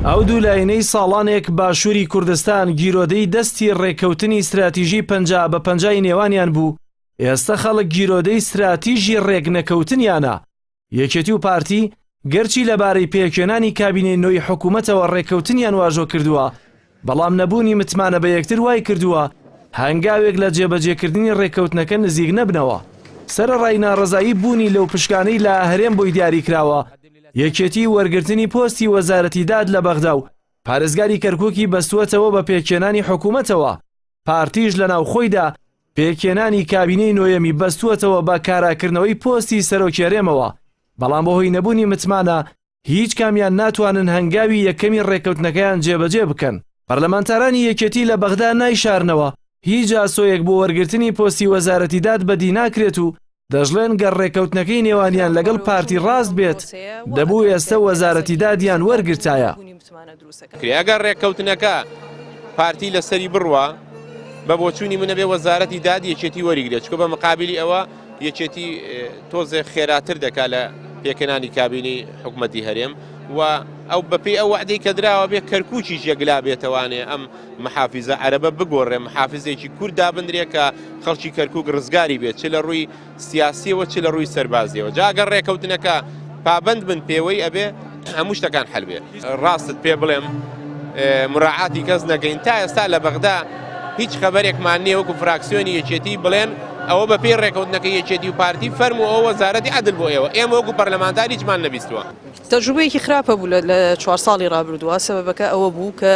ئەو دوو لایەنەی ساڵانێک باشووری کوردستان گیرۆدەی دەستی ڕێککەوتنی ستراتیژی 50 بە پەنجای نێوانیان بوو، ئێستە خەڵک گیرۆدەی ستراتیژی ڕێکنەکەوتنیانە. یەکێتی و پارتی گەرچی لەبارەی پێکهێنانی کابینەی نۆی حکوومەتەوە ڕێککەوتنیان واژۆ کردووە، بەڵام نەبوونی متمانە بە یەکتر وای کردووە هەنگاوێک لە جێبەجێکردنی ڕێککەوتنەکە نزیک نەبنەوە. سەرەڕای ناڕەزایی بوونی لەو پشکانەی لە هەرێم بۆی دیاریکراوە، یەکێتی وەرگرتنی پۆستی وەزارەتی داد لە بەغدا و پارێزگاری کەرکووکی بەستووەتەوە بە پێکهێنانی حکوومەتەوە، پارتیش لەناوخۆیدا پێکهێنانی کابینەی نۆیەمی بەستووەتەوە بە کاراکردنەوەی پۆستی سەرۆکی هەرێمەوە، بەڵام بەهۆی نەبوونی متمانە هیچ کامیان ناتوانن هەنگاوی یەکەمی ڕێککەوتنەکەیان جێبەجێ بکەن. پەرلەمانتارانی یەکێتی لە بەغدا نایشارنەوە، هیچ ئاسۆیەک بۆ وەرگرتنی پۆستی وەزارەتی داد بەدی ناکرێت و دەشڵێن گەر ڕێککەوتنەکەی نێوانیان لەگەڵ پارتی ڕاست بێت، دەبوو ئێستە وەزارەتی دادیان وەرگرتایە. ئەگەر ڕێککەوتنەکە پارتی لەسەری بڕوا، بە بۆچوونی من ئەبێ وەزارەتی داد یەکێتی وەریگرێت، چونکە بە مقابلی ئەوە یەکێتی تۆزێ خێراتر دەکات لە پێکهێنانی کابینەی حکومەتی هەرێم و ئەو بەپێی ئەو وەعدەی کە دراوە بێ کەرکووکیش یەکلا بێتەوانێ ئەم محافیزە عەرەبە بگۆڕێ محافزێکی کورد دابنرێ کە خەڵکی کەرکووک ڕزگاری بێت چ لە ڕووی سیاسیەوە چ لە ڕووی سەربازیەوە جا گەر ڕێکەوتنەکە پابند بن پێوەی ئەبێ هەموو شتەکان حل بێ ڕاستت پێ بڵێم مراعاتی کەس نەکەین تا ئێستا لە بەغدا هیچ خبرێکمان نییە وەکو فراکسیۆنی یەکێتی بڵێن ئەوە بە پێی ڕێکەوتنەکە یەکێتی و پارتی فەرمو ئەوە وەزارەتی عەدل بۆ ئێوە ئێمە وەکو پەرلەمانتار هیچمان نەبیستووە. تەجروبەیەکی خراپە بوو لە چوار ساڵی ڕابردووە سەبەبەکە ئەوە بوو کە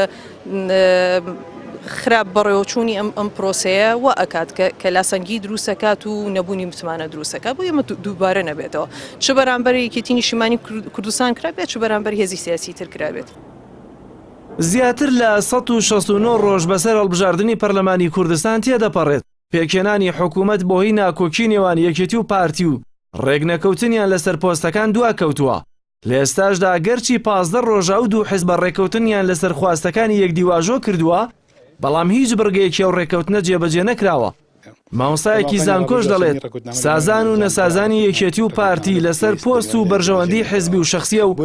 خراپ بەڕێوەچوونی ئەم ئەم پرۆسەیە وا ئەکات کە کە لاسەنگی دروست ئەکات و نەبوونی متمانە دروست ئەکات بۆ ئێمە دووبارە نەبێتەوە چ بەرامبەر یەکێتی نیشتیمانی کوردستان کرابێت چ بەرامبەر هێزی سیاسی تر کرابێت. زیاتر لە 169 ڕۆژ بەسەر هەڵبژاردنی پەرلەمانی کوردستان تێدەپەڕێت، پێکهێنانی حکوومەت بەهۆی ناکۆکی نێوان یەکێتی و پارتی و ڕێکنەکەوتنیان لەسەر پۆستەکان دواکەوتووە. لە ئێستاشدا گەرچی 15 ڕۆژە ئەو دوو حزبە ڕێککەوتنیان لەسەر خواستەکانی یەکدی واژۆ کردووە، بەڵام هیچ بڕگەیەکی ئەو ڕێککەوتنە جێبەجێ نەکراوە. مامۆستایەکی زانکۆش دەڵێت، سازان و نەسازانی یەکێتی و پارتی لەسەر پۆست و بەرژەوەندی حزبی و شەخسییە و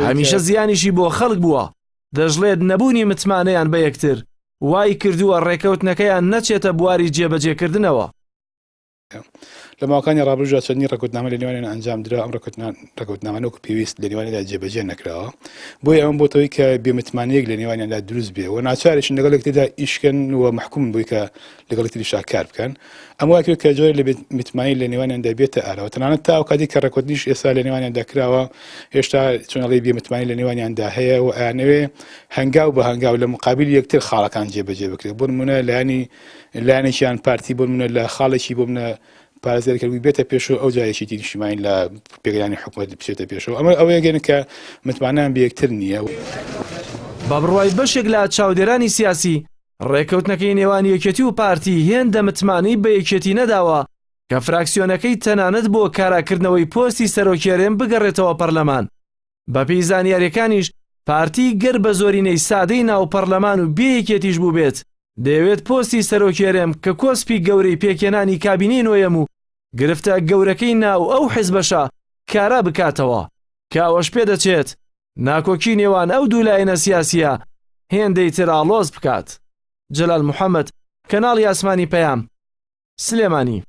هەمیشە زیانیشی بۆ خەڵک بووە، دەشڵێت نەبوونی متمانەیان بە یەکتر وای کردووە ڕێککەوتنەکەیان نەچێتە بواری جێبەجێکردنەوە. لە ماوەکانی ڕابردوودا چەندین ڕێککەوتنامە لە نێوانیان ئەنجام درا، ئەم ڕێککەوتنامانە وەکو پێویست لە نێوانیاندا جێبەجێ نەکراوە، بۆیە ئەمە بۆتە هۆی کە بێمتمانەیەک لە نێوانیاندا دروست بێ و ناچاریشن لەگەڵ یەکتردا ئیش بکەن و مەحکومن بۆی کە لەگەڵ یەکتریشا کار بکەن. ئەمە وای کرد کە جۆرێک لە بێمتمانەی لە نێوانیاندا بێتە ئاراوە، تەنانەت تا ئەو کاتەی کە ڕێککەوتنیش ئێستا لە نێوانیاندا کراوە، هێشتا چۆن ئەڵێی بێمتمانەی لە نێوانیاندا هەیە و ئەیانەوێ هەنگاو بە هەنگاو لە مقابلی یەکتر خاڵەکان جێبەجێ بکرێت. بۆ نموونە لایەنی لایەنێکیان پارتی بۆ منە لە خاڵێکی بۆ منە پارێزگاری کەرکوک بێتە پێشەوە ئەو جارێکی نیشتیمانی لە پێگەیانی حکومەت بچێتە پێشەوە ئەمە ئەوەیە گەن کە متمانەیان بە یەکتر نییە. بە بڕوای بەشێک لە چاودێرانی سیاسی، ڕێککەوتنەکەی نێوان یەکێتی و پارتی هێندە متمانەی بە یەکێتی نەداوە کە فراکسیۆنەکەی تەنانەت بۆ کاراکردنەوەی پۆستی سەرۆکی هەرێم بگەڕێتەوە پەرلەمان. بەپێی زانیارییەکانیش پارتی گەر بە زۆرینەی سادەی ناو پەڕلەمان و بێ یەکێتیش بووبێت، دەیەوێت پۆستی سەرۆکی هەرێم کە کۆسپی گەورەی پێکهێنانی کابینەی نۆیەم و گرفتە گەورەکەی ناو ئەو حزبەشە کارا بکاتەوە، کە ئەوەش پێدەچێت ناکۆکی نێوان ئەو دوو لایەنە سیاسییە هێندەی تر ئاڵۆز بکات. جەلال محەمەد، کەناڵی ئاسمانی پەیام، سلێمانی.